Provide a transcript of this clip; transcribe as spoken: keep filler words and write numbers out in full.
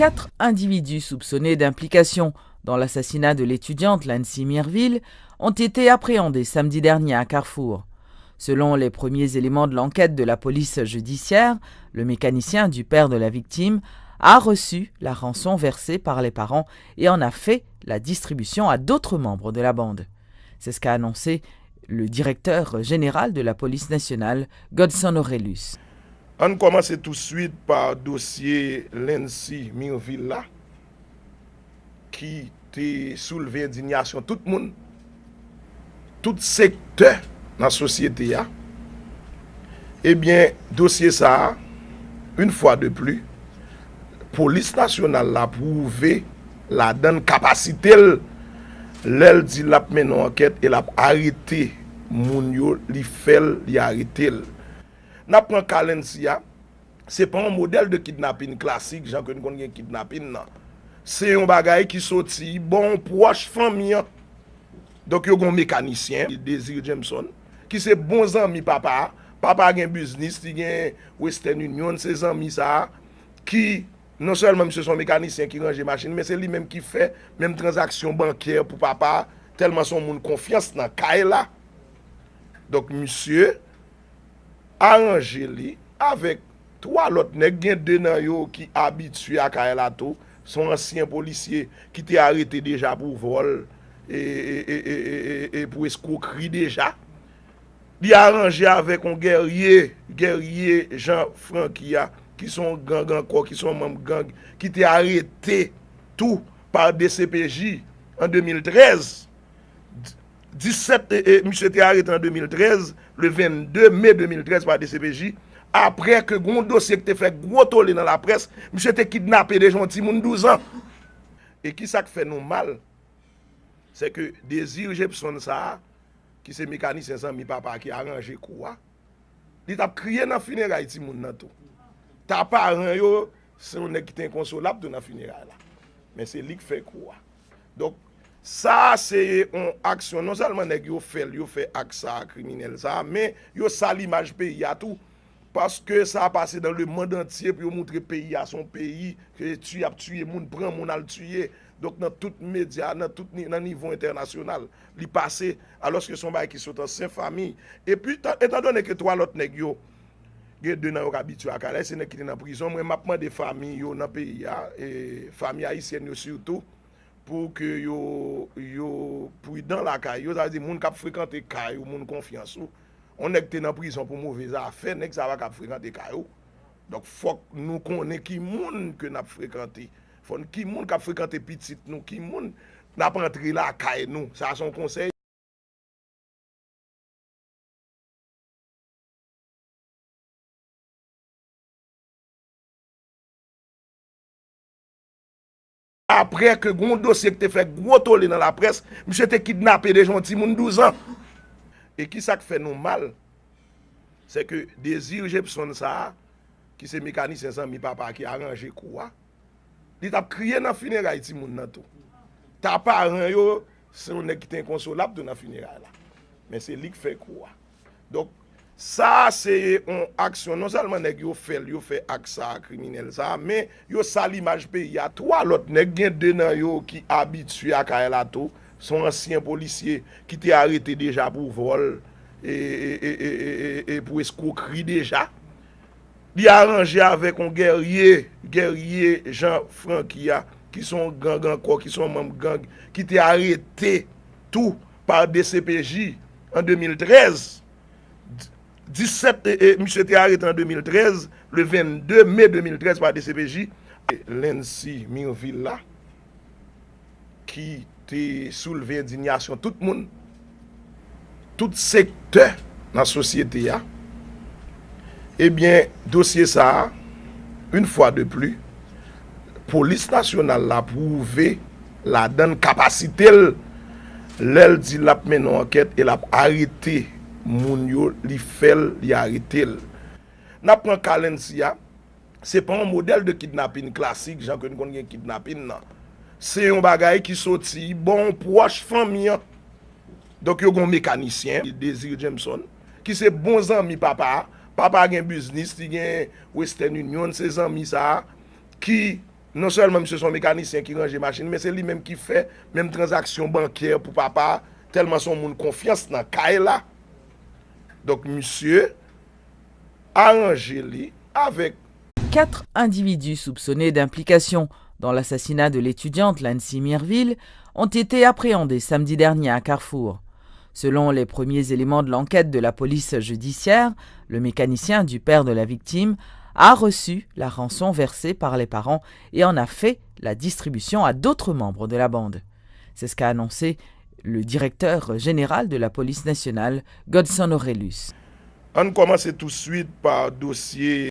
Quatre individus soupçonnés d'implication dans l'assassinat de l'étudiante Lancy Mirville ont été appréhendés samedi dernier à Carrefour. Selon les premiers éléments de l'enquête de la police judiciaire, le mécanicien du père de la victime a reçu la rançon versée par les parents et en a fait la distribution à d'autres membres de la bande. C'est ce qu'a annoncé le directeur général de la police nationale, Godson Orélus. Ann kòmanse touswit pa dosye Lancy Mirville la, ki te soulve endiyasyon tout moun, tout sektè nan sosyete a. Ebyen, dosye sa a, une fois de plus, polis nasyonal la pwouve ladan l kapasite l lè l di l ap mennen yon ankèt e l ap arete moun yo, li fè l, li arete l. N ap pran ka Lancy a, se pa yon modèl de kidnapin klasik, jan ke n konn gen kidnapin nan. Se yon bagay ki soti bò yon pwòch fanmi an. Donk, yo gen yon mekanisyen, Désir Jameson, ki se bon zanmi papa a. Papa a gen biznis, li gen Western Union, se zanmi sa a ki, non sèlman misye se yon mekanisyen ki ranje machin, men se li menm ki fè menm tranzaksyon bankè pou papa a, tèlman se yon moun konfyans nan kay la. Donk, misye aranje li avèk twa lòt nèg. Gen de nan yo ki abitye a kay la tou. Se yon ansyen polisye ki te arete deja pou vòl e, e, e, e, e, e, e pou eskwokri deja. Li aranje avèk yon Guerrier, Guerrier Jean Francky a, ki se yon gang ankò, ki se yon manm gang, ki te arete tou pa D C P J an de mil trèz. Disèt, e, e, misye te arete an de mil trèz, le vennde me de mil trèz pa D C P J, apre ke gen yon dosye ki te fè gwo tole nan laprès, misye te kidnape deja yon timoun douz an. E kisa k fè nou mal? Se ke Désir Jepson sa a, ki se mekanisyen zanmi papa a ki aranje kou a, li t ap kriye nan fineray timoun nan tou. Ta paran yo, se yon nèg ki te enkonsolab tou nan fineray la. Men se li k fè kou a. Donk, sa a se yon aksyon, non sèlman nèg yo fè l, yo fè ak sa a, kriminèl sa a, men yo sal imaj peyi a tou. Paske sa a pase dans le monde entier pou yo moutre peyi a se yon peyi ke tiye ap tiye moun, pran moun al tiye. Donk, nan tout medya, nan tout ni-, nan nivo entènasyonal, li pase, alòske se yon bagay ki sot an sen fanmi. Epi, tan, etandone ke twa lòt nèg yo, gen de nan yo k abitye a kay la, se nèg ki te nan prizon, mwen, m ap mande fanmi yo nan peyi a, e fanmi ayisyèn yo sitou, pou ke yo, yo pridan lakay yo, sa vle di moun k ap frekante kay ou, moun konfyans ou. Yon nèg te nan prizon pou move zafè, nèg sa pa ka ap frekante kay ou. Donk, fòk nou konnen ki moun ke n ap frekante. Fò n, ki moun k ap frekante pitit nou, ki moun n ap antre lakay nou. Sa se yon konsèy. Apre ke gen yon dosye ki te fè gwo tole nan laprès, misye te kidnape deja yon timoun douz an. E kisa k fè nou mal? Se ke Désir Jepson sa a, ki se mekanisyen zanmi papa a ki aranje kou a, li t ap kriye nan fineray timoun nan tou. Ta paran yo, se yon nèg ki te enkonsolab tou nan fineray la. Men se li k fè kou a. Donk, sa a se yon aksyon, non sèlman nèg yo fè l, yo fè ak sa a, kriminèl sa a, men yo sal imaj peyi a. Twa lòt nèg, gen de nan yo ki abitye a kay la tou, se yon ansyen polisye ki te arete deja pou vòl e, e, e, e, e, e, e pou eskwokri deja. Li aranje avèk yon Guerrier, Guerrier Jean Francky a, ki se yon gang ankò, ki se yon manm gang, ki te arete tou pa D C P J an de mil trèz. Disèt, e, e, misye te arete an de mil trèz, le vennde me de mil trèz pa D C P J. Lancy Mirville la, ki te soulve endiyasyon tout moun, tout sektè nan sosyete a, ebyen, dosye sa a, une fois de plus, polis nasyonal la pwouve ladan l kapasite l lè l di l ap mennen yon ankèt e l ap arete moun yo, li fè l, li arete l. N ap pran ka Lancy a, se pa yon modèl de kidnapin klasik, jan ke n konn gen kidnapin nan. Se yon bagay ki soti bò yon pwòch fanmi an. Donk, yo gen yon mekanisyen, Désir Jameson, ki se bon zanmi papa a. Papa a gen biznis, li gen Western Union, se zanmi sa a ki, Non sèlman misye se yon mekanisyen ki ranje machin, men se li menm ki fè menm tranzaksyon bankyè pou papa a, tèlman se yon moun konfyans nan kay la. Donk, misye aranje li avèk Quatre individus soupçonnés d'implication dans l'assassinat de l'étudiante Lancy Mirville ont été appréhendés samedi dernier à Carrefour. Selon les premiers éléments de l'enquête de la police judiciaire, le mécanicien du père de la victime a reçu la rançon versée par les parents et en a fait la distribution à d'autres membres de la bande. C'est ce qu'a annoncé le directeur général de la police nationale, Godson Orelus. Ann kòmanse touswit pa dosye